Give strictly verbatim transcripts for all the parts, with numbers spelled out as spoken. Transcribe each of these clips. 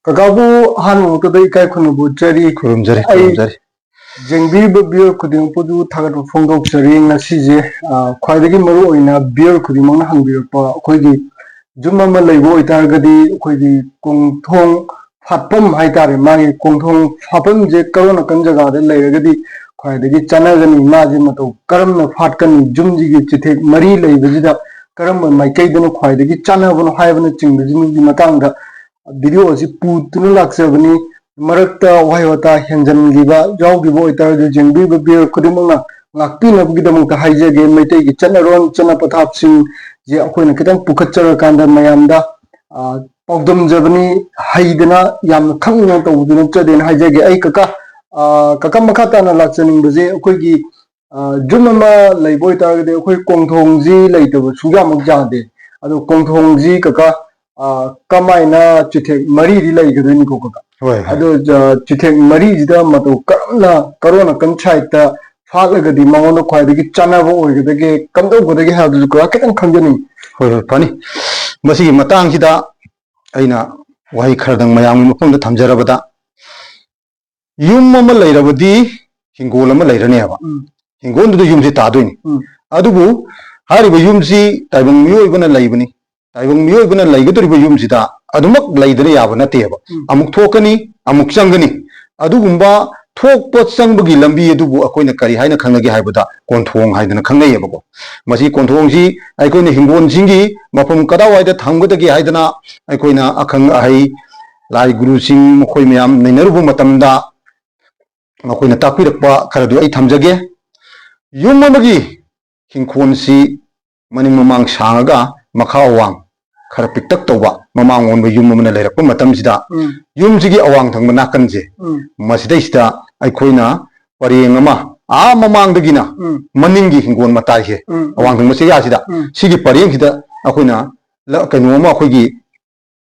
ꯀꯀꯥꯕꯨ ꯑꯍꯥꯟꯕ ꯃꯛꯇꯗ ꯏꯀꯥꯏ ꯈꯨꯝꯅꯕ ꯎꯠꯆꯔꯤ꯫ ꯈꯨꯔꯨꯝꯖꯔꯤ, ꯑꯩ ꯈꯨꯔꯨꯝꯖꯔꯤ꯫ ꯌꯦꯡꯕꯤꯔꯤꯕ viewer ꯈꯨꯗꯤꯡꯃꯛꯄꯨꯁꯨ ꯊꯥꯒꯠꯄ ꯐꯣꯡꯗꯣꯛꯆꯔꯤ꯫ ꯉꯁꯤꯁꯦ, ꯑ, ꯈ꯭ꯋꯥꯏꯗꯒꯤ ꯃꯔꯨꯑꯣꯏꯅ viewer ꯈꯨꯗꯤꯡꯃꯛꯅ ꯍꯪꯕꯤꯔꯛꯄ, ꯑꯩꯈꯣꯏꯒꯤ ꯌꯨꯝ ꯑꯃ ꯂꯩꯕ ꯑꯣꯏꯇꯥꯔꯒꯗꯤ ꯑꯩꯈꯣꯏꯒꯤ ꯀꯣꯡꯊꯣꯡ ꯐꯥꯠꯐꯝ ꯍꯥꯏꯇꯥꯔꯦ, ꯃꯥꯒꯤ ꯀꯣꯡꯊꯣꯡ ꯐꯥꯠꯐꯝꯁꯦ ꯀꯔꯣꯝ ꯅꯥꯀꯟ ꯖꯒꯥꯗ ꯂꯩꯔꯒꯗꯤ ꯈ꯭ꯋꯥꯏꯗꯒꯤ ꯆꯥꯟꯅꯒꯅꯤ, ꯃꯥꯁꯦ ꯃꯇꯧ ꯀꯔꯝꯅ ꯐꯥꯠꯀꯅꯤ, ꯌꯨꯝꯁꯤꯒꯤ ꯆꯤꯊꯦꯛ ꯃꯔꯤ ꯂꯩꯕꯁꯤꯗ ꯀꯔꯝꯕ ꯃꯥꯏꯀꯩꯗꯅ ꯈ꯭ꯋꯥꯏꯗꯒꯤ ꯆꯥꯟꯅꯕꯅꯣ ꯍꯥꯏꯕꯅꯆꯤꯡꯕꯁꯤꯡꯒꯤ ꯃꯇꯥꯡꯗ video ꯑꯁꯤ ꯄꯨꯗꯨꯅ ꯂꯥꯛꯆꯕꯅꯤ꯫ ꯃꯔꯛꯇ ꯋꯥꯍꯩ ꯋꯥꯇꯥ ꯍꯦꯟꯖꯟꯈꯤꯕ ꯌꯥꯎꯈꯤꯕ ꯑꯣꯏꯇꯥꯔꯒꯁꯨ ꯌꯦꯡꯕꯤꯔꯤꯕ viewer ꯈꯨꯗꯤꯡꯃꯛꯅ ꯉꯥꯛꯄꯤꯅꯕꯒꯤꯗꯃꯛꯇ ꯍꯥꯏꯖꯒꯦ꯫ ꯃꯩꯇꯩꯒꯤ ꯆꯠꯅꯔꯣꯟ ꯆꯠꯅ ꯄꯊꯥꯞꯁꯤꯡꯁꯦ ꯑꯩꯈꯣꯏꯅ ꯈꯤꯇꯪ ꯄꯨꯈꯠꯆꯔꯀꯥꯟꯗ ꯃꯌꯥꯝꯗ, ꯑ, ꯄꯥꯎꯗꯝꯖꯕꯅꯤ, ꯍꯩꯗꯅ ꯌꯥꯝꯅ ꯈꯪꯗꯅ ꯇꯧꯕꯗꯨ ꯅꯠꯆꯗꯦꯅ ꯍꯥꯏꯖꯒꯦ꯫ ꯑꯩ ꯀꯀꯥ, ꯑ, ꯀꯀꯥ ꯃꯈꯥ ꯇꯥꯅ ꯂꯥꯛꯆꯅꯤꯡꯕꯁꯦ ꯑꯩꯈꯣꯏꯒꯤ, ꯑ, ꯌꯨꯝ ꯑꯃ ꯂꯩꯕ ꯑꯣꯏꯇꯥꯔꯒꯗꯤ ꯑꯩꯈꯣꯏ ꯀꯣꯡꯊꯣꯡꯁꯤ ꯂꯩꯇꯕ ꯁꯨꯡꯌꯥꯃꯛ ꯌꯥꯗꯦ꯫ ꯑꯗꯣ ꯀꯣꯡꯊꯣꯡꯁꯤ ꯀꯀꯥ, ꯑ, ꯀꯃꯥꯏꯅ ꯆꯤꯊꯦꯛ ꯃꯔꯤꯗꯤ ꯂꯩꯒꯗꯣꯏꯅꯤꯀꯣ ꯀꯀꯥ? ꯍꯣꯏ, ꯍꯣꯏ꯫ ꯑꯗꯣ, ꯑ, ꯆꯤꯊꯦꯛ ꯃꯔꯤꯁꯤꯗ ꯃꯇꯧ ꯀꯔꯝꯅ ꯀꯔꯣꯝ ꯅꯥꯀꯟ side ꯇ ꯐꯥꯠꯂꯒꯗꯤ ꯃꯉꯣꯟꯗ ꯈ꯭ꯋꯥꯏꯗꯒꯤ ꯆꯥꯟꯅꯕ ꯑꯣꯏꯒꯗꯒꯦ, ꯀꯝꯗꯧꯒꯗꯒꯦ ꯍꯥꯏꯕꯗꯨꯁꯨ ꯀꯀꯥ ꯈꯤꯇꯪ ꯈꯪꯖꯅꯤꯡꯉꯤ꯫ ꯍꯣꯏ, ꯍꯣꯏ, ꯐꯅꯤ꯫ ꯃꯁꯤꯒꯤ ꯃꯇꯥꯡꯁꯤꯗ ꯑꯩꯅ ꯋꯥꯍꯩ ꯈꯔꯗꯪ ꯃꯌꯥꯝꯒꯤ ꯃꯐꯝꯗ ꯊꯝꯖꯔꯕꯗ, ꯌꯨꯝ ꯑꯃ ꯂꯩꯔꯕꯗꯤ ꯍꯤꯡꯒꯣꯜ ꯑꯃ ꯂꯩꯔꯅꯦꯕ꯫ ꯎꯝ꯫ ꯍꯤꯡꯒꯣꯜꯗꯨꯗ ꯌꯨꯝꯁꯤ ꯇꯥꯗꯣꯏꯅꯤ꯫ ꯎꯝ꯫ ꯑꯗꯨꯕꯨ ꯍꯥꯏꯔꯤꯕ ꯌꯨꯝꯁꯤ ꯇꯥꯏꯕꯪ ꯃꯤꯑꯣꯏꯕꯅ ꯂꯩꯕꯅꯤ꯫ ꯇꯥꯏꯕꯪ ꯃꯤꯑꯣꯏꯕꯅ ꯂꯩꯒꯗꯧꯔꯤꯕ ꯌꯨꯝꯁꯤꯗ ꯑꯗꯨꯃꯛ ꯂꯩꯗꯅ ꯌꯥꯕ ꯅꯠꯇꯦꯕ꯫ ꯎꯝ꯫ ꯑꯃꯨꯛ ꯊꯣꯛꯀꯅꯤ, ꯑꯃꯨꯛ ꯆꯪꯒꯅꯤ꯫ ꯑꯗꯨꯒꯨꯝꯕ ꯊꯣꯛꯄ ꯆꯪꯕꯒꯤ ꯂꯝꯕꯤ ꯑꯗꯨꯕꯨ ꯑꯩꯈꯣꯏꯅ ꯀꯔꯤ ꯍꯥꯏꯅ ꯈꯪꯅꯒꯦ ꯍꯥꯏꯕꯗ ꯀꯣꯟꯊꯣꯡ ꯍꯥꯏꯗꯅ ꯈꯪꯅꯩꯌꯦꯕꯀꯣ꯫ ꯃꯁꯤ ꯀꯣꯟꯊꯣꯡꯁꯤ ꯑꯩꯈꯣꯏꯅ ꯍꯤꯡꯒꯣꯜꯁꯤꯡꯒꯤ ꯃꯐꯝ ꯀꯗꯥꯏꯋꯥꯏꯗ ꯊꯝꯒꯗꯒꯦ ꯍꯥꯏꯗꯅ ꯑꯩꯈꯣꯏꯅ ꯑꯈꯪ ꯑꯍꯩ, ꯂꯥꯏ ꯒꯨꯔꯨꯁꯤꯡ ꯃꯈꯣꯏ ꯃꯌꯥꯝ ꯅꯩꯅꯔꯨꯕ ꯃꯇꯝꯗ ꯃꯈꯣꯏꯅ ꯇꯥꯛꯄꯤꯔꯛꯄ ꯈꯔꯗꯨ ꯑꯩ ꯊꯝꯖꯒꯦ꯫ ꯌꯨꯝ ꯑꯃꯒꯤ ꯏꯪꯈꯣꯜꯁꯤ ꯃꯅꯤꯡ ꯃꯃꯥꯡ ꯁꯥꯡꯉꯒ ꯃꯈꯥ ꯑꯋꯥꯡ ꯈꯔ ꯄꯤꯛꯇꯛ ꯇꯧꯕ ꯃꯃꯥꯡ ꯑꯣꯟꯕ ꯌꯨꯝ ꯑꯃꯅ ꯂꯩꯔꯛꯄ ꯃꯇꯝꯁꯤꯗ, ꯎꯝ꯫ ꯌꯨꯝꯁꯤꯒꯤ ꯑꯋꯥꯡ ꯊꯪꯕ ꯅꯥꯀꯟꯁꯦ, ꯎꯝ꯫ ꯃꯁꯤꯗꯩꯁꯤꯗ ꯑꯩꯈꯣꯏꯅ ꯄꯔꯦꯡ ꯑꯃ, ꯑꯥ ꯃꯃꯥꯡꯗꯒꯤꯅ ꯎꯝ꯫ ꯃꯅꯤꯡꯒꯤ ꯍꯤꯡꯒꯣꯜ ꯃꯇꯥꯏꯁꯦ, ꯎꯝ, ꯎꯝ꯫ ꯑꯋꯥꯡ ꯊꯪꯕ ꯆꯦꯌꯥꯁꯤꯗ, ꯎꯝ꯫ ꯁꯤꯒꯤ ꯄꯔꯦꯡꯁꯤꯗ ꯑꯩꯈꯣꯏꯅ ꯂ-, ꯀꯩꯅꯣ ꯑꯃ, ꯑꯩꯈꯣꯏꯒꯤ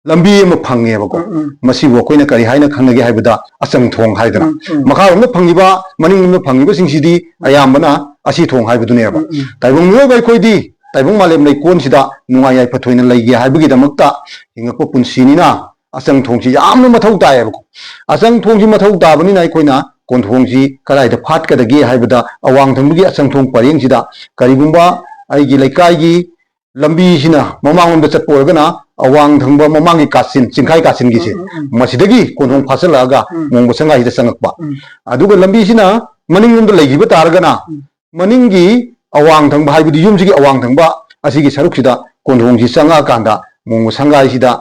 ꯂꯝꯕꯤ ꯑꯃ ꯐꯪꯉꯦꯕꯀꯣ꯫ ꯎꯝ, ꯎꯝ꯫ ꯃꯁꯤꯕꯨ ꯑꯩꯈꯣꯏꯅ ꯀꯔꯤ ꯍꯥꯏꯅ ꯈꯪꯅꯒꯦ ꯍꯥꯏꯕꯗ ꯑꯆꯪ ꯊꯣꯡ ꯍꯥꯏꯗꯅ꯫ ꯎꯝ, ꯎꯝ꯫ ꯃꯈꯥꯔꯣꯝꯗ ꯐꯪꯉꯤꯕ, ꯃꯅꯤꯡꯂꯣꯝꯗ ꯐꯪꯉꯤꯕꯁꯤꯡꯁꯤꯗꯤ ꯑꯌꯥꯝꯕꯅ ꯑꯁꯤ ꯊꯣꯡ ꯍꯥꯏꯕꯗꯨꯅꯦꯕ꯫ ꯎꯝ, ꯎꯝ꯫ ꯇꯥꯏꯕꯪ ꯃꯤꯑꯣꯏꯕ ꯑꯩꯈꯣꯏꯗꯤ ꯇꯥꯏꯕꯪ ꯃꯥꯂꯦꯝ ꯂꯩꯀꯣꯟꯁꯤꯗ ꯅꯨꯡꯉꯥꯏ ꯌꯥꯏꯐ ꯊꯣꯏꯅ ꯂꯩꯒꯦ ꯍꯥꯏꯕꯒꯤꯗꯃꯛꯇ ꯍꯤꯡꯉꯛꯄ ꯄꯨꯟꯁꯤꯅꯤꯅ, ꯑꯆꯪ ꯊꯣꯡꯁꯤ ꯌꯥꯝꯅ ꯃꯊꯧ ꯇꯥꯏꯌꯦꯕꯀꯣ꯫ ꯑꯆꯪ ꯊꯣꯡꯁꯤ ꯃꯊꯧ ꯇꯥꯕꯅꯤꯅ ꯑꯩꯈꯣꯏꯅ ꯀꯣꯟꯊꯣꯡꯁꯤ ꯀꯗꯥꯏꯗ ꯐꯥꯠꯀꯗꯒꯦ ꯍꯥꯏꯕꯗ, ꯑꯋꯥꯡ ꯊꯪꯕꯒꯤ ꯑꯆꯪ ꯊꯣꯡ ꯄꯔꯦꯡꯁꯤꯗ ꯀꯔꯤꯒꯨꯝꯕ ꯑꯩꯒꯤ ꯂꯩꯀꯥꯏꯒꯤ ꯂꯝꯕꯤꯁꯤꯅ ꯃꯃꯥꯡꯂꯣꯝꯗ ꯆꯠꯄ ꯑꯣꯏꯔꯒꯅ, ꯑꯋꯥꯡ ꯊꯪꯕ ꯃꯃꯥꯡꯒꯤ ꯀꯥꯆꯤꯟ, ꯆꯤꯡꯈꯥꯏ ꯀꯥꯆꯤꯟꯒꯤꯁꯦ, ꯎꯝ, ꯎꯝ, ꯎꯝ꯫ ꯃꯁꯤꯗꯒꯤ ꯀꯣꯟꯊꯣꯡ ꯐꯥꯠꯆꯜꯂꯛꯑꯒ ꯎꯝ꯫ ꯃꯣꯡꯕ ꯁꯪꯒꯥꯏꯁꯤꯗ ꯆꯪꯉꯛꯄ꯫ ꯎꯝ꯫ ꯑꯗꯨꯒ ꯂꯝꯕꯤꯁꯤꯅ ꯃꯅꯤꯡꯂꯣꯝꯗ ꯂꯩꯈꯤꯕ ꯇꯥꯔꯒꯅ, ꯎꯝ꯫ ꯃꯅꯤꯡꯒꯤ ꯑꯋꯥꯡ ꯊꯪꯕ, ꯍꯥꯏꯕꯗꯤ ꯌꯨꯝꯁꯤꯒꯤ ꯑꯋꯥꯡ ꯊꯪꯕ ꯑꯁꯤꯒꯤ ꯁꯔꯨꯛꯁꯤꯗ ꯀꯣꯟꯊꯣꯡꯁꯤ ꯆꯪꯉꯛꯑꯀꯥꯟꯗ ꯃꯣꯡꯕ ꯁꯪꯒꯥꯏꯁꯤꯗ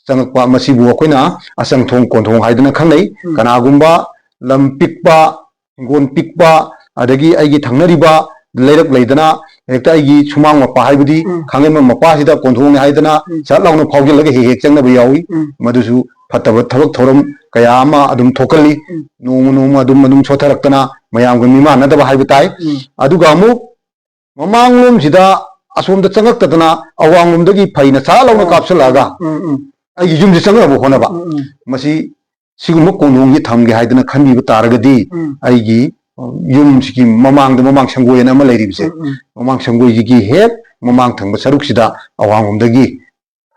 ꯆꯪꯉꯛꯄ, ꯃꯁꯤꯕꯨ ꯑꯩꯈꯣꯏꯅ ꯑꯆꯪ ꯊꯣꯡ ꯀꯣꯟꯊꯣꯡ ꯍꯥꯏꯗꯨꯅ ꯈꯪꯅꯩ꯫ ꯎꯝ꯫ ꯀꯅꯥꯒꯨꯝꯕ ꯂꯝ ꯄꯤꯛꯄ, ꯍꯤꯡꯒꯣꯜ ꯄꯤꯛꯄ, ꯑꯗꯒꯤ ꯑꯩꯒꯤ ꯊꯪꯅꯔꯤꯕ ꯂꯩꯔꯛ ꯂꯩꯗꯅ, ꯍꯦꯛꯇ ꯑꯩꯒꯤ ꯁꯨꯃꯥꯡ ꯃꯄꯥ, ꯍꯥꯏꯕꯗꯤ ꯎꯝ꯫ ꯈꯥꯡꯉꯦꯟꯕꯝ ꯃꯄꯥꯁꯤꯗ ꯀꯣꯟꯊꯣꯡꯅꯤ ꯍꯥꯏꯗꯅ ꯎꯝ꯫ ꯁꯠ ꯂꯥꯎꯅ ꯐꯥꯎꯖꯤꯜꯂꯒ ꯍꯦꯛ ꯍꯦꯛ ꯆꯪꯅꯕ ꯌꯥꯎꯏ꯫ ꯎꯝ꯫ ꯃꯗꯨꯁꯨ ꯐꯠꯇꯕ ꯊꯕꯛ ꯊꯧꯔꯝ ꯀꯌꯥ ꯑꯃ ꯑꯗꯨꯝ ꯊꯣꯛꯍꯜꯂꯤ꯫ ꯎꯝ꯫ ꯅꯣꯡꯃ ꯅꯣꯡꯃ ꯑꯗꯨꯝ ꯑꯗꯨꯝ ꯁꯣꯊꯔꯛꯇꯅ ꯃꯌꯥꯝꯒ ꯃꯤꯃꯥꯟꯅꯗꯕ ꯍꯥꯏꯕ ꯇꯥꯏ꯫ ꯎꯝ꯫ ꯑꯗꯨꯒ ꯑꯃꯨꯛ ꯃꯃꯥꯡꯂꯣꯝꯁꯤꯗ ꯑꯁꯣꯝꯗ ꯆꯪꯉꯛꯇꯗꯅ ꯑꯋꯥꯡꯂꯣꯝꯗꯒꯤ ꯐꯩꯅ ꯁꯠ ꯂꯥꯎꯅ ꯎꯝ꯫ ꯀꯥꯞꯁꯤꯜꯂꯛꯑꯒ ꯎꯝ, ꯎꯝ꯫ ꯑꯩꯒꯤ ꯌꯨꯝꯁꯤ ꯆꯪꯅꯕ ꯍꯣꯠꯅꯕ꯫ ꯎꯝ, ꯎꯝ꯫ ꯃꯁꯤ ꯁꯤꯒꯨꯝꯕ ꯀꯣꯟꯊꯣꯡꯁꯤ ꯊꯝꯒꯦ ꯍꯥꯏꯗꯅ ꯈꯟꯕꯤꯕ ꯇꯥꯔꯒꯗꯤ, ꯎꯝ꯫ ꯑꯩꯒꯤ, ꯑ, ꯌꯨꯝꯁꯤꯒꯤ ꯃꯃꯥꯡꯗ ꯃꯃꯥꯡ ꯁꯪꯒꯣꯏ ꯑꯅ ꯑꯃ ꯂꯩꯔꯤꯕꯁꯦ, ꯎꯝ, ꯎꯝ꯫ ꯃꯃꯥꯡ ꯁꯪꯒꯣꯏꯁꯤꯒꯤ ꯍꯦꯛ ꯃꯃꯥꯡ ꯊꯪꯕ ꯁꯔꯨꯛꯁꯤꯗ ꯑꯋꯥꯡꯂꯣꯝꯗꯒꯤ,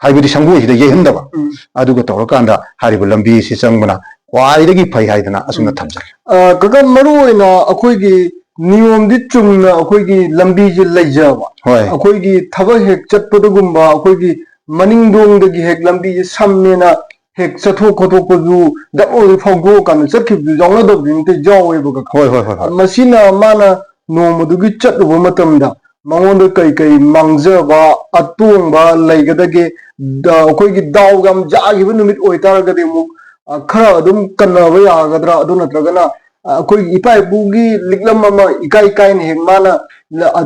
ꯍꯥꯏꯕꯗꯤ ꯁꯪꯒꯣꯏꯁꯤꯗ ꯌꯩꯍꯟꯗꯕ, ꯎꯝ꯫ ꯑꯗꯨꯒ ꯇꯧꯔꯀꯥꯟꯗ ꯍꯥꯏꯔꯤꯕ ꯂꯝꯕꯤ ꯑꯁꯤ ꯆꯪꯕꯅ ꯈ꯭ꯋꯥꯏꯗꯒꯤ ꯐꯩ ꯍꯥꯏꯗꯅ ꯑꯁꯨꯝꯅ ꯎꯝ꯫ ꯊꯝꯖꯒꯦ꯫ ꯑ, ꯀꯀꯥ, ꯃꯔꯨ ꯑꯣꯏꯅ ꯑꯩꯈꯣꯏꯒꯤ ꯅꯤꯌꯣꯝꯗꯤ ꯆꯨꯝꯅ ꯑꯩꯈꯣꯏꯒꯤ ꯂꯝꯕꯤꯁꯦ ꯂꯩꯖꯕ, ꯍꯣꯏ꯫ ꯑꯩꯈꯣꯏꯒꯤ ꯊꯕꯛ ꯍꯦꯛ ꯆꯠꯄꯗꯒꯨꯝꯕ ꯑꯩꯈꯣꯏꯒꯤ ꯃꯅꯤꯡꯗꯣꯡꯗꯒꯤ ꯍꯦꯛ ꯂꯝꯕꯤꯁꯦ ꯁꯝꯃꯦꯅ ꯍꯦꯛ ꯆꯠꯊꯣꯛ ꯈꯣꯠꯇꯣꯛꯄꯁꯨ ꯗꯛ ꯂꯥꯎꯅ ꯐꯥꯎꯗꯣꯛꯑꯀꯥꯟꯗ ꯆꯠꯈꯤꯕꯁꯨ ꯌꯥꯎꯅꯗꯕꯗꯤ ꯅꯠꯇꯦ, ꯌꯥꯎꯋꯦꯕ ꯀꯀꯥ꯫ ꯍꯣꯏ, ꯍꯣꯏ, ꯍꯣꯏ, ꯍꯣꯏ꯫ ꯃꯁꯤꯅ ꯃꯥꯅ ꯅꯣꯡꯃꯗꯨꯒꯤ ꯆꯠꯂꯨꯕ ꯃꯇꯝꯗ ꯃꯉꯣꯟꯗ ꯀꯩ ꯀꯩ ꯃꯥꯡꯖꯕ, ꯑꯇꯣꯡꯕ ꯂꯩꯒꯗꯒꯦ? ꯗ-, ꯑꯩꯈꯣꯏꯒꯤ ꯗꯥꯎ ꯌꯥꯝ ꯌꯥꯈꯤꯕ ꯅꯨꯃꯤꯠ ꯑꯣꯏꯇꯥꯔꯒꯗꯤ ꯑꯃꯨꯛ, ꯑ, ꯈꯔ ꯑꯗꯨꯝ ꯀꯟꯅꯕ ꯌꯥꯒꯗ꯭ꯔꯥ? ꯑꯗꯨ ꯅꯠꯇ꯭ꯔꯒꯅ, ꯑ, ꯑꯩꯈꯣꯏꯒꯤ ꯏꯄꯥ ꯏꯄꯨꯒꯤ ꯂꯤꯛꯂꯝ ꯑꯃ ꯏꯀꯥꯏ ꯀꯥꯏꯅ ꯍꯦꯛ ꯃꯥꯅ ꯂ-, ꯑ,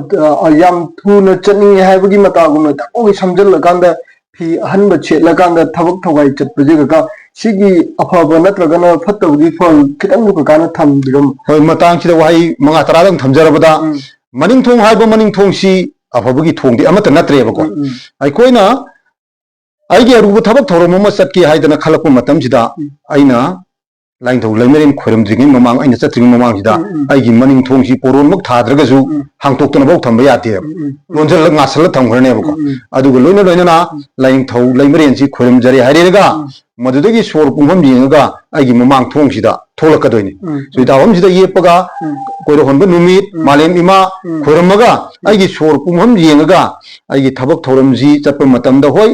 ꯑ, ꯌꯥꯝ ꯊꯨꯅ ꯆꯠꯅꯤꯡꯉꯦ ꯍꯥꯏꯕꯒꯤ ꯃꯇꯥꯒꯨꯝꯅ ꯗꯛ ꯂꯥꯎꯅ ꯁꯝꯖꯜꯂꯀꯥꯟꯗ ꯐꯤ ꯑꯍꯟꯕ ꯁꯦꯠꯂꯀꯥꯟꯗ ꯊꯕꯛ ꯊꯧꯒꯥꯏ ꯆꯠꯄꯁꯦ ꯀꯀꯥ, ꯁꯤꯒꯤ ꯑꯐꯕ ꯅꯠꯇ꯭ꯔꯒꯅ ꯐꯠꯇꯕꯒꯤ ꯐꯜ ꯈꯤꯇꯪꯗꯨ ꯀꯀꯥꯅ ꯊꯝꯕꯤꯔꯝꯃꯨ꯫ ꯍꯣꯏ, ꯃꯇꯥꯡꯁꯤꯗ ꯋꯥꯍꯩ ꯃꯉꯥ ꯇꯔꯥꯗꯪ ꯊꯝꯖꯔꯕꯗ, ꯎꯝ꯫ ꯃꯅꯤꯡ ꯊꯣꯡ ꯍꯥꯏꯕ ꯃꯅꯤꯡ ꯊꯣꯡꯁꯤ ꯑꯐꯕꯒꯤ ꯊꯣꯡꯗꯤ ꯑꯃꯠꯇ ꯅꯠꯇ꯭ꯔꯦꯕꯀꯣ꯫ ꯎꯝ, ꯎꯝ꯫ ꯑꯩꯈꯣꯏꯅ ꯑꯩꯒꯤ ꯑꯔꯨꯕ ꯊꯕꯛ ꯊꯧꯔꯝ ꯑꯃ ꯆꯠꯀꯦ ꯍꯥꯏꯗꯅ ꯈꯜꯂꯛꯄ ꯃꯇꯝꯁꯤꯗ, ꯎꯝ꯫ ꯑꯩꯅ ꯂꯥꯏꯅꯤꯡꯊꯧ ꯂꯩꯃꯔꯦꯟ ꯈꯣꯏꯔꯝꯗ꯭ꯔꯤꯉꯩ ꯃꯃꯥꯡ, ꯑꯩꯅ ꯆꯠꯇ꯭ꯔꯤꯉꯩ ꯃꯃꯥꯡꯁꯤꯗ ꯎꯝ, ꯎꯝ꯫ ꯑꯩꯒꯤ ꯃꯅꯤꯡ ꯊꯣꯡꯁꯤ ꯄꯣꯔꯣꯟꯃꯛ ꯊꯥꯗ꯭ꯔꯒꯁꯨ ꯎꯝ꯫ ꯍꯥꯡꯇꯣꯛꯇꯅꯐꯥꯎ ꯊꯝꯕ ꯌꯥꯗꯦꯕ꯫ ꯎꯝ, ꯎꯝ, ꯎꯝ꯫ ꯂꯣꯟꯁꯤꯜꯂꯒ ꯉꯥꯁꯜꯂ ꯊꯝꯈ꯭ꯔꯅꯦꯕꯀꯣ꯫ ꯎꯝ, ꯎꯝ꯫ ꯑꯗꯨꯒ ꯂꯣꯏꯅ ꯂꯣꯏꯅꯅ ꯎꯝ꯫ ꯂꯥꯏꯅꯤꯡꯊꯧ ꯂꯩꯃꯔꯦꯟꯁꯤ ꯈꯣꯏꯔꯝꯖꯔꯦ ꯍꯥꯏꯔꯦꯔꯒ ꯎꯝ꯫ ꯃꯗꯨꯗꯒꯤ ꯁꯣꯔ ꯄꯨꯡꯐꯝ ꯌꯦꯡꯉꯒ ꯑꯩꯒꯤ ꯃꯃꯥꯡ ꯊꯣꯡꯁꯤꯗ ꯊꯣꯛꯂꯛꯀꯗꯣꯏꯅꯤ꯫ ꯎꯝ, ꯎꯝ꯫ ꯁꯨꯏꯗꯥ ꯑꯍꯨꯝꯁꯤꯗ ꯌꯦꯞꯄꯒ ꯎꯝ꯫ ꯀꯣꯏꯔꯣ ꯍꯣꯟꯕ ꯅꯨꯃꯤꯠ, ꯎꯝ꯫ ꯃꯥꯂꯦꯝ ꯏꯃꯥ ꯎꯝ꯫ ꯈꯣꯏꯔꯝꯃꯒ ꯎꯝ꯫ ꯑꯩꯒꯤ ꯁꯣꯔ ꯄꯨꯡꯐꯝ ꯌꯦꯡꯉꯒ ꯑꯩꯒꯤ ꯊꯕꯛ ꯊꯧꯔꯝꯁꯤ ꯆꯠꯄ ꯃꯇꯝꯗ, ꯍꯣꯏ,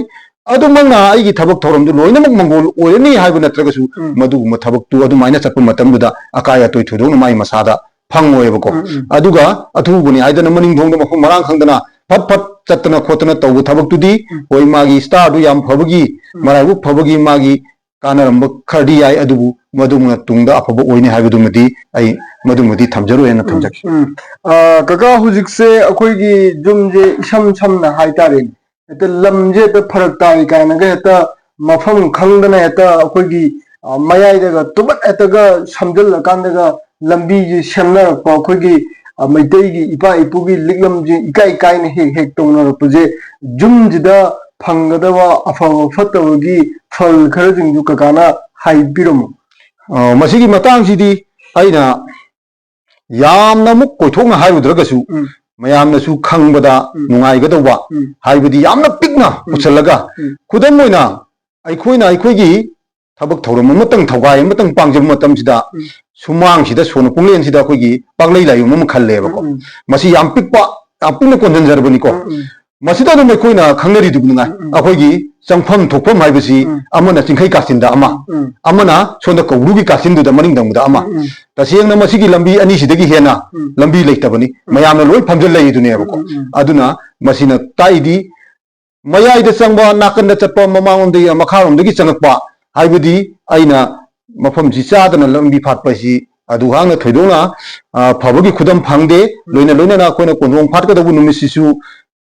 ꯑꯗꯨꯃꯛꯅ ꯑꯩꯒꯤ ꯊꯕꯛ ꯊꯧꯔꯝꯗꯨ ꯂꯣꯏꯅꯃꯛ ꯃꯪꯒꯣꯜ ꯑꯣꯏꯔꯅꯤ ꯍꯥꯏꯕ ꯅꯠꯇ꯭ꯔꯒꯁꯨ, ꯎꯝ꯫ ꯃꯗꯨꯒꯨꯝꯕ ꯊꯕꯛꯇꯨ ꯑꯗꯨꯃꯥꯏꯅ ꯆꯠꯄ ꯃꯇꯝꯗꯨꯗ ꯑꯀꯥꯏ ꯑꯇꯣꯏ ꯊꯣꯏꯗꯣꯛꯅ ꯃꯥꯒꯤ ꯃꯁꯥꯗ ꯐꯪꯉꯣꯏꯕꯀꯣ꯫ ꯎꯝ, ꯎꯝ꯫ ꯑꯗꯨꯒ ꯑꯊꯨꯕꯅꯤ ꯍꯥꯏꯗꯅ ꯃꯅꯤꯡ ꯊꯣꯡꯗ ꯃꯐꯝ ꯃꯔꯥꯡ ꯈꯪꯗꯅ ꯐꯠ ꯐꯠ ꯆꯠꯇꯅ ꯈꯣꯠꯇꯅ ꯇꯧꯕ ꯊꯕꯛꯇꯨꯗꯤ, ꯎꯝ꯫ ꯍꯣꯏ, ꯃꯥꯒꯤ ꯁ꯭ꯇꯥꯔꯗꯨ ꯌꯥꯝ ꯐꯕꯒꯤ, ꯎꯝ꯫ ꯃꯔꯥꯏꯕꯛ ꯐꯕꯒꯤ ꯃꯥꯒꯤ ꯀꯥꯟꯅꯔꯝꯕ ꯈꯔꯗꯤ ꯌꯥꯏ, ꯑꯗꯨꯕꯨ ꯃꯗꯨꯃ ꯇꯨꯡꯗ ꯑꯐꯕ ꯑꯣꯏꯅꯤ ꯍꯥꯏꯕꯗꯨꯃꯗꯤ ꯑꯩ ꯃꯗꯨꯃꯗꯤ ꯊꯝꯖꯔꯣꯏꯅ ꯎꯝ, ꯊꯝꯖꯒꯦ꯫ ꯎꯝ꯫ ꯑ, ꯀꯀꯥ, ꯍꯧꯖꯤꯛꯁꯦ ꯑꯩꯈꯣꯏꯒꯤ ꯌꯨꯝꯁꯦ ꯏꯁꯝ ꯁꯝꯅ ꯍꯥꯏꯇꯥꯔꯦꯅꯦ, ꯍꯦꯛꯇ ꯂꯝꯁꯦ ꯍꯦꯛꯇ ꯐꯔꯛ ꯇꯥꯏ ꯀꯥꯏꯅꯒ ꯍꯦꯛꯇ ꯃꯐꯝ ꯈꯪꯗꯅ ꯍꯦꯛꯇ ꯑꯩꯈꯣꯏꯒꯤ, ꯑ, ꯃꯌꯥꯏꯗꯒ ꯇꯨꯕꯠ ꯍꯦꯛꯇꯒ ꯁꯝꯖꯜꯂꯀꯥꯟꯗꯒ ꯂꯝꯕꯤꯁꯦ ꯁꯦꯝꯅꯔꯛꯄ, ꯑꯩꯈꯣꯏꯒꯤ, ꯑ, ꯃꯩꯇꯩꯒꯤ ꯏꯄꯥ ꯏꯄꯨꯒꯤ ꯂꯤꯛꯂꯝꯁꯦ ꯏꯀꯥꯏ ꯀꯥꯏꯅ ꯍꯦꯛ ꯍꯦꯛ ꯇꯧꯅꯔꯛꯄꯁꯦ, ꯌꯨꯝꯁꯤꯗ ꯐꯪꯒꯗꯕ ꯑꯐꯕ ꯐꯠꯇꯕꯒꯤ ꯐꯜ ꯈꯔꯁꯤꯡꯗꯨ ꯀꯀꯥꯅ ꯍꯥꯏꯕꯤꯔꯝꯃꯨ꯫ ꯑ, ꯃꯁꯤꯒꯤ ꯃꯇꯥꯡꯁꯤꯗꯤ ꯑꯩꯅ ꯌꯥꯝꯅ ꯑꯃꯨꯛ ꯀꯣꯏꯊꯣꯛꯅ ꯍꯥꯏꯔꯨꯗ꯭ꯔꯒꯁꯨ, ꯎꯝ꯫ ꯃꯌꯥꯝꯅꯁꯨ ꯈꯪꯕꯗ ꯎꯝ꯫ ꯅꯨꯡꯉꯥꯏꯒꯗꯧꯕ, ꯎꯝ꯫ ꯍꯥꯏꯕꯗꯤ ꯌꯥꯝꯅ ꯄꯤꯛꯅ ꯎꯝ꯫ ꯄꯨꯁꯜꯂꯒ, ꯎꯝ꯫ ꯈꯨꯗꯝ ꯑꯣꯏꯅ, ꯑꯩꯈꯣꯏꯅ ꯑꯩꯈꯣꯏꯒꯤ ꯊꯕꯛ ꯊꯧꯔꯝ ꯑꯃꯇꯪ, ꯊꯧꯒꯥꯏ ꯑꯃꯇꯪ ꯄꯥꯡꯖꯕ ꯃꯇꯝꯁꯤꯗ, ꯎꯝ꯫ ꯁꯨꯃꯥꯡꯁꯤꯗ, ꯁꯣꯅ ꯄꯨꯡꯂꯦꯟꯁꯤꯗ ꯑꯩꯈꯣꯏꯒꯤ ꯄꯥꯛꯂꯩ ꯂꯥꯏꯌꯨꯝ ꯑꯃ ꯈꯜꯂꯦꯕꯀꯣ꯫ ꯎꯝ, ꯎꯝ꯫ ꯃꯁꯤ ꯌꯥꯝ ꯄꯤꯛꯄ, ꯌꯥꯝ ꯄꯤꯛꯅ ꯀꯣꯟꯁꯤꯟꯖꯔꯕꯅꯤꯀꯣ꯫ ꯎꯝ, ꯎꯝ꯫ ꯃꯁꯤꯗ ꯑꯗꯨꯝ ꯑꯩꯈꯣꯏꯅ ꯈꯪꯅꯔꯤꯗꯨ ꯃꯉꯥꯏ꯫ ꯎꯝ, ꯎꯝ꯫ ꯑꯩꯈꯣꯏꯒꯤ ꯆꯪꯐꯝ ꯊꯣꯛꯐꯝ ꯍꯥꯏꯕꯁꯤ ꯎꯝ꯫ ꯑꯃꯅ ꯆꯤꯡꯈꯩ ꯀꯥꯆꯤꯟꯗ ꯑꯃ, ꯎꯝ, ꯎꯝ꯫ ꯑꯃꯅ ꯁꯣꯝꯗ ꯀꯧꯕ꯭ꯔꯨꯒꯤ ꯀꯥꯆꯤꯟꯗꯨꯗ ꯃꯅꯤꯡ ꯊꯪꯕꯗ ꯑꯃ꯫ ꯎꯝ, ꯎꯝ꯫ ꯇꯁꯦꯡꯅ ꯃꯁꯤꯒꯤ ꯂꯝꯕꯤ ꯑꯅꯤꯁꯤꯗꯒꯤ ꯍꯦꯟꯅ ꯎꯝ꯫ ꯂꯝꯕꯤ ꯂꯩꯇꯕꯅꯤ꯫ ꯎꯝ꯫ ꯃꯌꯥꯝꯅ ꯂꯣꯏ ꯐꯝꯖꯤꯜ ꯂꯩꯗꯨꯅꯦꯕꯀꯣ꯫ ꯎꯝ, ꯎꯝ, ꯎꯝ꯫ ꯑꯗꯨꯅ ꯃꯁꯤꯅ ꯇꯥꯛꯏꯗꯤ ꯃꯌꯥꯏꯗ ꯆꯪꯕ, ꯅꯥꯀꯟꯗ ꯆꯠꯄ, ꯃꯃꯥꯡꯂꯣꯝꯗꯒꯤ, ꯃꯈꯥꯔꯣꯝꯗꯒꯤ ꯆꯪꯉꯛꯄ ꯍꯥꯏꯕꯗꯤ ꯑꯩꯅ ꯃꯐꯝꯁꯤ ꯆꯥꯗꯅ ꯂꯝꯕꯤ ꯐꯥꯠꯄ ꯍꯥꯏꯁꯤ ꯑꯗꯨ ꯍꯥꯡꯅ ꯊꯣꯏꯗꯣꯛꯅ, ꯑ, ꯐꯕꯒꯤ ꯈꯨꯗꯝ ꯐꯪꯗꯦ꯫ ꯎꯝ꯫ ꯂꯣꯏꯅ ꯂꯣꯏꯅꯅ ꯑꯩꯈꯣꯏꯅ ꯀꯣꯟꯊꯣꯡ ꯐꯥꯠꯀꯗꯧꯕ ꯅꯨꯃꯤꯠꯁꯤꯁꯨ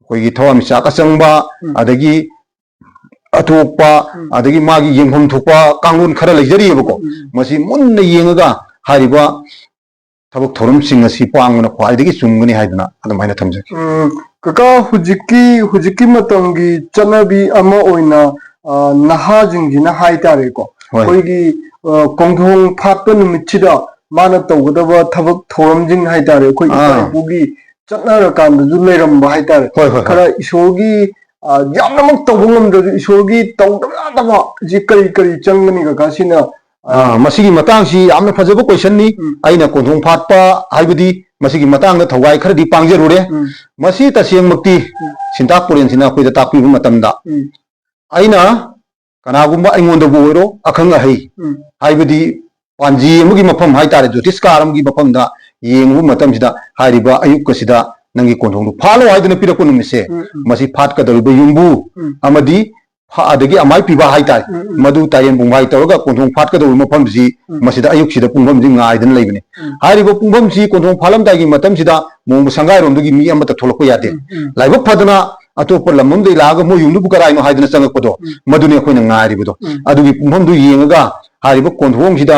ꯑꯩꯈꯣꯏꯒꯤ ꯊꯋꯥꯟꯃꯤꯆꯥꯛ ꯑꯆꯪꯕ, ꯎꯝ꯫ ꯑꯗꯒꯤ ꯑꯇꯣꯞꯄ, ꯎꯝ꯫ ꯑꯗꯒꯤ ꯃꯥꯒꯤ ꯌꯦꯡꯐꯝ ꯊꯣꯛꯄ ꯀꯥꯡꯂꯣꯟ ꯈꯔ ꯂꯩꯖꯔꯤꯑꯕꯀꯣ꯫ ꯎꯝ, ꯎꯝ, ꯎꯝ꯫ ꯃꯁꯤ ꯃꯨꯟꯅ ꯌꯦꯡꯉꯒ ꯍꯥꯏꯔꯤꯕ ꯊꯕꯛ ꯊꯧꯔꯝꯁꯤꯡ ꯑꯁꯤ ꯄꯥꯡꯕꯅ ꯈ꯭ꯋꯥꯏꯗꯒꯤ ꯆꯨꯝꯒꯅꯤ ꯍꯥꯏꯗꯅ ꯑꯗꯨꯃꯥꯏꯅ ꯊꯝꯖꯒꯦ꯫ ꯎꯝ, ꯀꯀꯥ, ꯍꯧꯖꯤꯛꯀꯤ, ꯍꯧꯖꯤꯛꯀꯤ ꯃꯇꯝꯒꯤ ꯆꯠꯅꯕꯤ ꯑꯃ ꯑꯣꯏꯅ, ꯑ, ꯅꯍꯥꯁꯤꯡꯁꯤꯅ ꯍꯥꯏꯇꯥꯔꯦꯀꯣ, ꯍꯣꯏ꯫ ꯑꯩꯈꯣꯏꯒꯤ, ꯑ, ꯀꯣꯟꯊꯣꯡ ꯐꯥꯠꯄ ꯅꯨꯃꯤꯠꯁꯤꯗ ꯃꯥꯅ ꯇꯧꯒꯗꯕ ꯊꯕꯛ ꯊꯧꯔꯝꯁꯤꯡ ꯍꯥꯏꯇꯥꯔꯦ, ꯑꯩꯈꯣꯏ ꯏꯄꯥ ꯑꯥ꯫ ꯏꯄꯨꯒꯤ ꯆꯠꯅꯔꯀꯥꯟꯗꯁꯨ ꯂꯩꯔꯝꯕ ꯍꯥꯏꯇꯥꯔꯦ꯫ ꯍꯣꯏ, ꯍꯣꯏ, ꯍꯣꯏ꯫ ꯈꯔ ꯏꯁꯣꯔꯒꯤ, ꯑ, ꯌꯥꯝꯅꯃꯛ ꯇꯧꯕ ꯉꯝꯗ꯭ꯔꯁꯨ ꯏꯁꯣꯔꯒꯤ ꯇꯧꯗꯕ ꯌꯥꯗꯕ ꯁꯤ ꯀꯔꯤ ꯀꯔꯤ ꯆꯪꯒꯅꯤ ꯀꯀꯥ? ꯁꯤꯅ, ꯑ, ꯑꯥ, ꯃꯁꯤꯒꯤ ꯃꯇꯥꯡꯁꯤ ꯌꯥꯝꯅ ꯐꯖꯕ questionꯅꯤ꯫ ꯎꯝ꯫ ꯑꯩꯅ ꯀꯣꯟꯊꯣꯡ ꯐꯥꯠꯄ ꯍꯥꯏꯕꯗꯤ ꯃꯁꯤꯒꯤ ꯃꯇꯥꯡꯗ ꯊꯧꯒꯥꯏ ꯈꯔꯗꯤ ꯄꯥꯡꯖꯔꯨꯔꯦ꯫ ꯎꯝ꯫ ꯃꯁꯤ ꯇꯁꯦꯡꯃꯛꯇꯤ ꯎꯝ꯫ ꯁꯤꯟꯇꯥꯛ ꯄꯨꯔꯦꯟꯁꯤꯅ ꯑꯩꯈꯣꯏꯗ ꯇꯥꯛꯄꯤꯕ ꯃꯇꯝꯗ ꯎꯝ꯫ ꯑꯩꯅ ꯀꯅꯥꯒꯨꯝꯕ ꯑꯩꯉꯣꯟꯗꯕꯨ ꯑꯣꯏꯔꯣ, ꯑꯈꯪ ꯑꯍꯩ ꯎꯝ꯫ ꯍꯥꯏꯕꯗꯤ ꯄꯥꯟꯖꯤ ꯑꯃꯒꯤ ꯃꯐꯝ ꯍꯥꯏꯇꯥꯔꯦ, ꯖꯣꯇꯤꯁꯀꯥꯔ ꯑꯃꯒꯤ ꯃꯐꯝꯗ ꯌꯦꯡꯉꯨꯕ ꯃꯇꯝꯁꯤꯗ ꯍꯥꯏꯔꯤꯕ ꯑꯌꯨꯛ ꯑꯁꯤꯗ ꯅꯪꯒꯤ ꯀꯣꯟꯊꯣꯡꯗꯨ ꯐꯥꯠꯂꯣ ꯍꯥꯏꯗꯨꯅ ꯄꯤꯔꯛꯄ ꯅꯨꯃꯤꯠꯁꯦ, ꯎꯝ, ꯎꯝ꯫ ꯃꯁꯤ ꯐꯥꯠꯀꯗꯧꯔꯤꯕ ꯌꯨꯝꯕꯨ ꯎꯝ꯫ ꯑꯃꯗꯤ ꯐ-, ꯑꯗꯒꯤ ꯑꯃꯥꯏ ꯄꯤꯕ ꯍꯥꯏꯇꯥꯔꯦ, ꯎꯝ, ꯎꯝ꯫ ꯃꯗꯨ ꯇꯥꯏꯌꯦꯟ ꯄꯨꯡꯐꯥꯏ ꯇꯧꯔꯒ ꯀꯣꯟꯊꯣꯡ ꯐꯥꯠꯀꯗꯧꯔꯤꯕ ꯃꯐꯝꯁꯤ ꯎꯝ꯫ ꯃꯁꯤꯗ ꯑꯌꯨꯛꯁꯤꯗ ꯄꯨꯡꯐꯝꯁꯤ ꯉꯥꯏꯗꯅ ꯂꯩꯕꯅꯤ꯫ ꯎꯝ꯫ ꯍꯥꯏꯔꯤꯕ ꯄꯨꯡꯐꯝꯁꯤ ꯀꯣꯟꯊꯣꯡ ꯐꯥꯠꯂꯝꯗꯥꯏꯒꯤ ꯃꯇꯝꯁꯤꯗ ꯃꯣꯡꯕ ꯁꯪꯒꯥꯏꯔꯣꯝꯗꯒꯤ ꯃꯤ ꯑꯃꯠꯇ ꯊꯣꯛꯂꯛꯄ ꯌꯥꯗꯦ꯫ ꯎꯝ, ꯎꯝ꯫ ꯂꯥꯏꯕꯛ ꯐꯗꯅ ꯑꯇꯣꯞꯄ ꯂꯝ ꯑꯃꯗꯒꯤ ꯂꯥꯛꯑꯒ ꯃꯣꯏ ꯌꯨꯝꯗꯨꯕꯨ ꯀꯗꯥꯏꯅꯣ ꯍꯥꯏꯗꯅ ꯆꯪꯉꯛꯄꯗꯣ, ꯎꯝ꯫ ꯃꯗꯨꯅꯤ ꯑꯩꯈꯣꯏꯅ ꯉꯥꯏꯔꯤꯕꯗꯣ꯫ ꯎꯝ꯫ ꯑꯗꯨꯒꯤ ꯄꯨꯡꯐꯝꯗꯨ ꯌꯦꯡꯉꯒ ꯍꯥꯏꯔꯤꯕ ꯀꯣꯟꯊꯣꯡꯁꯤꯗ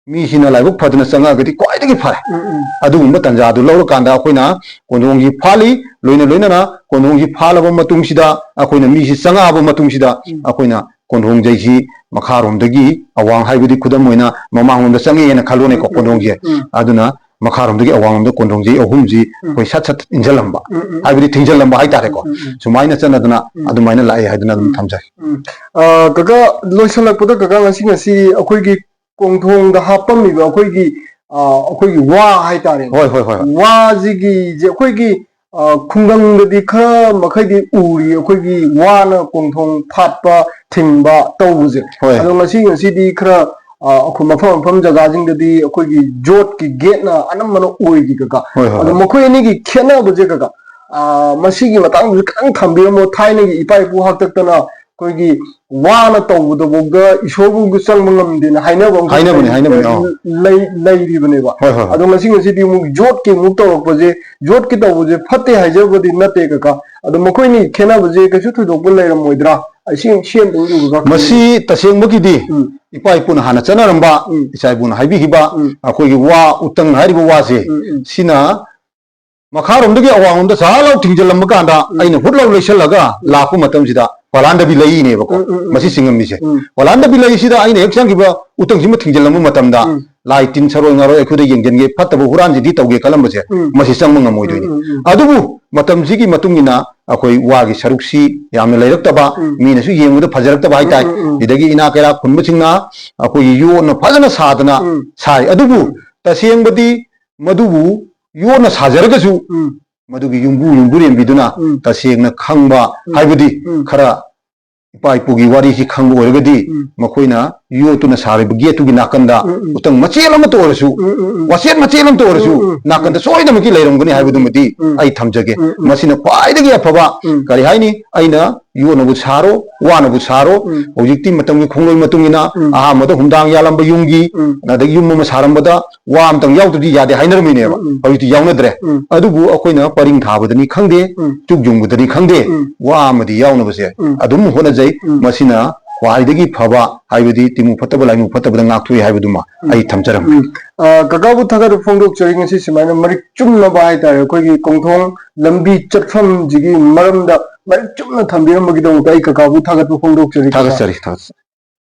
ꯃꯤꯁꯤꯅ ꯂꯥꯏꯕꯛ ꯐꯗꯅ ꯆꯪꯉꯛꯑꯒꯗꯤ ꯈ꯭ꯋꯥꯏꯗꯒꯤ ꯐꯔꯦ꯫ ꯎꯝ, ꯎꯝ꯫ ꯑꯗꯨꯒꯨꯝꯕ ꯇꯥꯟꯖꯥꯗꯨ ꯂꯧꯔꯀꯥꯟꯗ ꯑꯩꯈꯣꯏꯅ ꯀꯣꯟꯊꯣꯡꯁꯤ ꯐꯥꯠꯂꯤ꯫ ꯂꯣꯏꯅ ꯂꯣꯏꯅꯅ ꯀꯣꯟꯊꯣꯡꯁꯤ ꯐꯥꯠꯂꯕ ꯃꯇꯨꯡꯁꯤꯗ, ꯑꯩꯈꯣꯏꯅ ꯃꯤꯁꯤ ꯆꯪꯉꯛꯑꯕ ꯃꯇꯨꯡꯁꯤꯗ, ꯎꯝ꯫ ꯑꯩꯈꯣꯏꯅ ꯀꯣꯟꯊꯣꯡꯖꯩꯁꯤ ꯃꯈꯥꯔꯣꯝꯗꯒꯤ ꯑꯋꯥꯡ, ꯍꯥꯏꯕꯗꯤ ꯈꯨꯗꯝ ꯑꯣꯏꯅ ꯃꯃꯥꯡꯂꯣꯝꯗ ꯆꯪꯉꯛꯑꯦꯅ ꯈꯜꯂꯣꯅꯦꯀꯣ, ꯎꯝ, ꯎꯝ, ꯀꯣꯟꯊꯣꯡꯁꯦ꯫ ꯎꯝ꯫ ꯑꯗꯨꯅ ꯃꯈꯥꯔꯣꯝꯗꯒꯤ ꯑꯋꯥꯡꯂꯣꯝꯗ ꯀꯣꯟꯊꯣꯡꯁꯤ ꯑꯍꯨꯝꯁꯤ ꯎꯝ꯫ ꯑꯩꯈꯣꯏ ꯁꯠ ꯁꯠ ꯏꯟꯁꯤꯜꯂꯝꯕ, ꯎꯝ, ꯎꯝ꯫ ꯍꯥꯏꯕꯗꯤ ꯊꯤꯡꯖꯤꯜꯂꯝꯕ ꯍꯥꯏꯇꯥꯔꯦꯀꯣ꯫ ꯎꯝ, ꯎꯝ, ꯎꯝ꯫ ꯁꯨꯃꯥꯏꯅ ꯆꯠꯅꯗꯅ ꯎꯝ꯫ ꯑꯗꯨꯃꯥꯏꯅ ꯂꯥꯛꯑꯦ ꯍꯥꯏꯗꯅ ꯑꯗꯨꯝ ꯎꯝ꯫ ꯊꯝꯖꯒꯦ꯫ ꯎꯝ꯫ ꯑ, ꯀꯀꯥ, ꯂꯣꯏꯁꯤꯜꯂꯛꯄꯗ ꯀꯀꯥ, ꯉꯁꯤ, ꯉꯁꯤ ꯑꯩꯈꯣꯏꯒꯤ ꯀꯣꯟꯊꯣꯡꯗ ꯍꯥꯞꯄꯝꯃꯤꯕ ꯑꯩꯈꯣꯏꯒꯤ, ꯑ, ꯑꯩꯈꯣꯏꯒꯤ ꯋꯥ ꯍꯥꯏꯇꯥꯔꯦ꯫ ꯍꯣꯏ, ꯍꯣꯏ, ꯍꯣꯏ, ꯍꯣꯏ꯫ ꯋꯥꯁꯤꯒꯤꯁꯦ ꯑꯩꯈꯣꯏꯒꯤ, ꯑ, ꯈꯨꯡꯒꯪꯗꯗꯤ ꯈꯔ ꯃꯈꯩꯗꯤ ꯎꯔꯤ, ꯑꯩꯈꯣꯏꯒꯤ ꯋꯥꯅ ꯀꯣꯟꯊꯣꯡ ꯐꯥꯠꯄ, ꯊꯤꯡꯕ ꯇꯧꯕꯁꯦ꯫ ꯍꯣꯏ꯫ ꯑꯗꯣ ꯉꯁꯤ, ꯉꯁꯤꯗꯤ ꯈꯔ, ꯑ, ꯑꯩꯈꯣꯏ ꯃꯐꯝ ꯃꯐꯝ ꯖꯒꯥꯁꯤꯡꯗꯗꯤ ꯑꯩꯈꯣꯏꯒꯤ ꯌꯣꯠꯀꯤ ꯒꯦꯠꯅ ꯑꯅꯝꯕꯅ ꯑꯣꯏꯔꯤ, ꯀꯀꯥ꯫ ꯍꯣꯏ, ꯍꯣꯏ, ꯑꯗꯣ ꯍꯣꯏ꯫ ꯃꯈꯣꯏ ꯑꯅꯤꯒꯤ ꯈꯦꯠꯅꯕꯁꯦ, ꯀꯀꯥ, ꯑ, ꯃꯁꯤꯒꯤ ꯃꯇꯥꯡꯗꯁꯨ ꯈꯤꯇꯪ ꯊꯝꯕꯤꯔꯝꯃꯣ꯫ ꯊꯥꯏꯅꯒꯤ ꯏꯄꯥ ꯏꯄꯨ ꯍꯥꯛꯇꯛꯇꯅ ꯑꯩꯈꯣꯏꯒꯤ ꯋꯥꯅ ꯇꯧꯕꯗꯐꯥꯎꯗ ꯏꯁꯣꯔꯕꯨ ꯆꯪꯕ ꯉꯝꯗꯦꯅ ꯍꯥꯏꯅꯕ ꯑꯃꯈꯛ ꯍꯥꯏꯅꯕꯅꯦ, ꯂꯩ-, ꯍꯥꯏꯅꯕꯅꯦ, ꯑꯥ꯫ ꯂꯩ-, ꯂꯩꯔꯤꯕꯅꯦꯕ꯫ ꯍꯣꯏ, ꯍꯣꯏ, ꯍꯣꯏ꯫ ꯑꯗꯣ ꯉꯁꯤ, ꯉꯁꯤꯗꯤ ꯑꯃꯨꯛ ꯌꯣꯠꯀꯤ ꯑꯃꯨꯛ ꯇꯧꯔꯛꯄꯁꯦ, ꯌꯣꯠꯀꯤ ꯇꯧꯕꯁꯦ ꯐꯠꯇꯦ ꯍꯥꯏꯖꯕꯗꯤ ꯅꯠꯇꯦ, ꯀꯀꯥ꯫ ꯑꯗꯣ ꯃꯈꯣꯏꯅꯤ ꯈꯦꯠꯅꯕꯁꯦ ꯀꯩꯁꯨ ꯊꯣꯏꯗꯣꯛꯄ ꯂꯩꯔꯝꯃꯣꯏꯗ꯭ꯔꯥ? ꯑꯩ ꯁꯤ, ꯁꯤ ꯑꯝꯇꯪ ꯎꯕ ꯀꯀꯥ꯫ ꯃꯁꯤ ꯇꯁꯦꯡꯕꯒꯤꯗꯤ ꯎꯝ꯫ ꯏꯄꯥ ꯏꯄꯨꯅ ꯍꯥꯟꯅ ꯆꯠꯅꯔꯝꯕ, ꯎꯝ꯫ ꯏꯆꯥ ꯏꯕꯨꯅ ꯍꯥꯏꯕꯤꯈꯤꯕ, ꯎꯝ꯫ ꯑꯩꯈꯣꯏꯒꯤ ꯋꯥ ꯎꯇꯪ ꯍꯥꯏꯔꯤꯕ ꯋꯥꯁꯦ, ꯎꯝ, ꯎꯝ꯫ ꯁꯤꯅ ꯃꯈꯥꯔꯣꯝꯗꯒꯤ ꯑꯋꯥꯡꯂꯣꯝꯗ ꯁꯥ ꯂꯥꯎ ꯊꯤꯡꯖꯤꯜꯂꯝꯕ ꯀꯥꯟꯗ ꯎꯝ꯫ ꯑꯩꯅ ꯍꯨꯠ ꯂꯥꯎ ꯂꯩꯁꯜꯂꯒ ꯎꯝ꯫ ꯂꯥꯛꯄ ꯃꯇꯝꯁꯤꯗ ꯄꯂꯥꯟꯗꯕꯤ ꯂꯩꯅꯦꯕꯀꯣ꯫ ꯎꯝ, ꯎꯝ, ꯎꯝ꯫ ꯃꯁꯤ ꯆꯤꯡꯉꯝꯃꯤꯁꯦ꯫ ꯎꯝ꯫ ꯄꯂꯥꯟꯗꯕꯤ ꯂꯩꯁꯤꯗ ꯑꯩꯅ ꯍꯦꯛ ꯆꯪꯈꯤꯕ ꯎꯇꯪꯁꯤꯃ ꯊꯤꯡꯖꯤꯜꯂꯝꯕ ꯃꯇꯝꯗ, ꯎꯝ꯫ ꯂꯥꯏ ꯇꯤꯟ ꯁꯔꯣꯏ ꯉꯥꯔꯣꯏ ꯑꯩꯈꯣꯏꯗ ꯌꯦꯡꯁꯤꯟꯒꯦ, ꯐꯠꯇꯕ ꯍꯨꯔꯥꯟꯁꯤꯗꯤ ꯇꯧꯒꯦ ꯈꯜꯂꯝꯕꯁꯦ, ꯎꯝ꯫ ꯃꯁꯤ ꯆꯪꯕ ꯉꯝꯃꯣꯏꯗꯣꯏꯅꯤ꯫ ꯎꯝ, ꯎꯝ, ꯎꯝ꯫ ꯑꯗꯨꯕꯨ ꯃꯇꯝꯁꯤꯒꯤ ꯃꯇꯨꯡ ꯏꯟꯅ ꯑꯩꯈꯣꯏ ꯋꯥꯒꯤ ꯁꯔꯨꯛꯁꯤ ꯌꯥꯝꯅ ꯂꯩꯔꯛꯇꯕ, ꯎꯝ꯫ ꯃꯤꯅꯁꯨ ꯌꯦꯡꯕꯗ ꯐꯖꯔꯛꯇꯕ ꯍꯥꯏꯇꯥꯔꯦ꯫ ꯎꯝ, ꯎꯝ, ꯎꯝ꯫ ꯁꯤꯗꯒꯤ ꯏꯅꯥꯛ ꯀꯩꯔꯥꯛ ꯈꯨꯟꯕꯁꯤꯡꯅ ꯑꯩꯈꯣꯏꯒꯤ ꯌꯣꯠꯅ ꯐꯖꯅ ꯁꯥꯗꯅ ꯎꯝ꯫ ꯁꯥꯏ꯫ ꯑꯗꯨꯕꯨ ꯎꯝ꯫ ꯇꯁꯦꯡꯕꯗꯤ ꯃꯗꯨꯕꯨ ꯌꯣꯠꯅ ꯁꯥꯖꯔꯒꯁꯨ ꯎꯝ꯫ ꯃꯗꯨꯒꯤ ꯌꯨꯝꯕꯨ ꯌꯨꯝꯕꯨꯔꯦꯝꯕꯤꯗꯨꯅ ꯎꯝ꯫ ꯇꯁꯦꯡꯅ ꯈꯪꯕ ꯎꯝ꯫ ꯍꯥꯏꯕꯗꯤ ꯎꯝ꯫ ꯈꯔ ꯏꯄꯥ ꯏꯄꯨꯒꯤ ꯋꯥꯔꯤꯁꯤ ꯈꯪꯕ ꯑꯣꯏꯔꯒꯗꯤ ꯎꯝ꯫ ꯃꯈꯣꯏꯅ ꯌꯣꯠꯇꯨꯅ ꯁꯥꯔꯤꯕ ꯒꯦꯠꯇꯨꯒꯤ ꯅꯥꯀꯟꯗ ꯎꯝ, ꯎꯝ꯫ ꯎꯇꯪ ꯃꯆꯦꯠ ꯑꯃꯇ ꯑꯣꯏꯔꯁꯨ, ꯎꯝ, ꯎꯝ, ꯎꯝ꯫ ꯋꯥꯆꯦꯠ ꯃꯆꯦꯠ ꯑꯃꯇ ꯑꯣꯏꯔꯁꯨ ꯎꯝ, ꯎꯝ, ꯎꯝ꯫ ꯅꯥꯀꯟꯗ ꯁꯣꯏꯗꯅꯃꯛꯀꯤ ꯂꯩꯔꯝꯒꯅꯤ ꯍꯥꯏꯕꯗꯨꯃꯗꯤ ꯎꯝ꯫ ꯑꯩ ꯊꯝꯖꯒꯦ꯫ ꯎꯝ, ꯎꯝ꯫ ꯃꯁꯤꯅ ꯈ꯭ꯋꯥꯏꯗꯒꯤ ꯑꯐꯕ, ꯎꯝ꯫ ꯀꯔꯤ ꯍꯥꯏꯅꯤ, ꯑꯩꯅ ꯌꯣꯠꯅꯕꯨ ꯁꯥꯔꯣ, ꯋꯥꯅꯕꯨ ꯁꯥꯔꯣ, ꯎꯝ꯫ ꯍꯧꯖꯤꯛꯇꯤ ꯃꯇꯝꯒꯤ ꯈꯣꯡꯂꯣꯏ ꯃꯇꯨꯡ ꯏꯟꯅ ꯎꯝ꯫ ꯑꯍꯥꯟꯕꯗ ꯍꯨꯝꯗꯥꯡ ꯌꯥꯜꯂꯝꯕ ꯌꯨꯝꯒꯤ, ꯎꯝ꯫ ꯑꯗꯒꯤ ꯌꯨꯝ ꯑꯃ ꯁꯥꯔꯝꯕꯗ ꯋꯥ ꯑꯃꯇꯪ ꯌꯥꯎꯗ꯭ꯔꯗꯤ ꯌꯥꯗꯦ ꯍꯥꯏꯅꯔꯝꯃꯤꯅꯦꯕ꯫ ꯎꯝ, ꯎꯝ꯫ ꯍꯧꯖꯤꯛꯇꯤ ꯌꯥꯎꯅꯗ꯭ꯔꯦ꯫ ꯎꯝ꯫ ꯑꯗꯨꯕꯨ ꯑꯩꯈꯣꯏꯅ ꯄꯔꯤꯡ ꯊꯥꯕꯗꯅꯤ ꯈꯪꯗꯦ, ꯎꯝ꯫ ꯆꯨꯛ ꯌꯨꯡꯕꯗꯅꯤ ꯈꯪꯗꯦ, ꯎꯝ꯫ ꯋꯥ ꯑꯃꯗꯤ ꯌꯥꯎꯅꯕꯁꯦ ꯎꯝ꯫ ꯑꯗꯨꯝ ꯍꯣꯠꯅꯖꯩ꯫ ꯎꯝ꯫ ꯃꯁꯤꯅ ꯈ꯭ꯋꯥꯏꯗꯒꯤ ꯐꯕ, ꯍꯥꯏꯕꯗꯤ ꯇꯤꯃꯨ ꯐꯠꯇꯕ ꯂꯥꯏꯃꯨ ꯐꯠꯇꯕꯗ ꯉꯥꯛꯊꯣꯛꯏ ꯍꯥꯏꯕꯗꯨꯃ ꯎꯝ꯫ ꯑꯩ ꯊꯝꯖꯔꯝꯒꯦ꯫ ꯎꯝ꯫ ꯑ, ꯀꯀꯥꯕꯨ ꯊꯥꯒꯠꯄ ꯐꯣꯡꯗꯣꯛꯆꯔꯤ꯫ ꯉꯁꯤ ꯁꯨꯃꯥꯏꯅ ꯃꯔꯤꯛ ꯆꯨꯝꯅꯕ ꯍꯥꯏꯇꯥꯔꯦ, ꯑꯩꯈꯣꯏꯒꯤ ꯀꯣꯡꯊꯣꯡ ꯂꯝꯕꯤ ꯆꯠꯐꯝꯁꯤꯒꯤ ꯃꯔꯝꯗ ꯃꯔꯤꯛ ꯆꯨꯝꯅ ꯊꯝꯕꯤꯔꯝꯕꯒꯤꯗꯃꯛꯇ ꯑꯩ ꯀꯀꯥꯕꯨ ꯊꯥꯒꯠꯄ ꯐꯣꯡꯗꯣꯛꯆꯔꯤ, ꯀꯀꯥ꯫ ꯊꯥꯒꯠꯆꯔꯤ, ꯊꯥꯒꯠꯆꯔꯤ꯫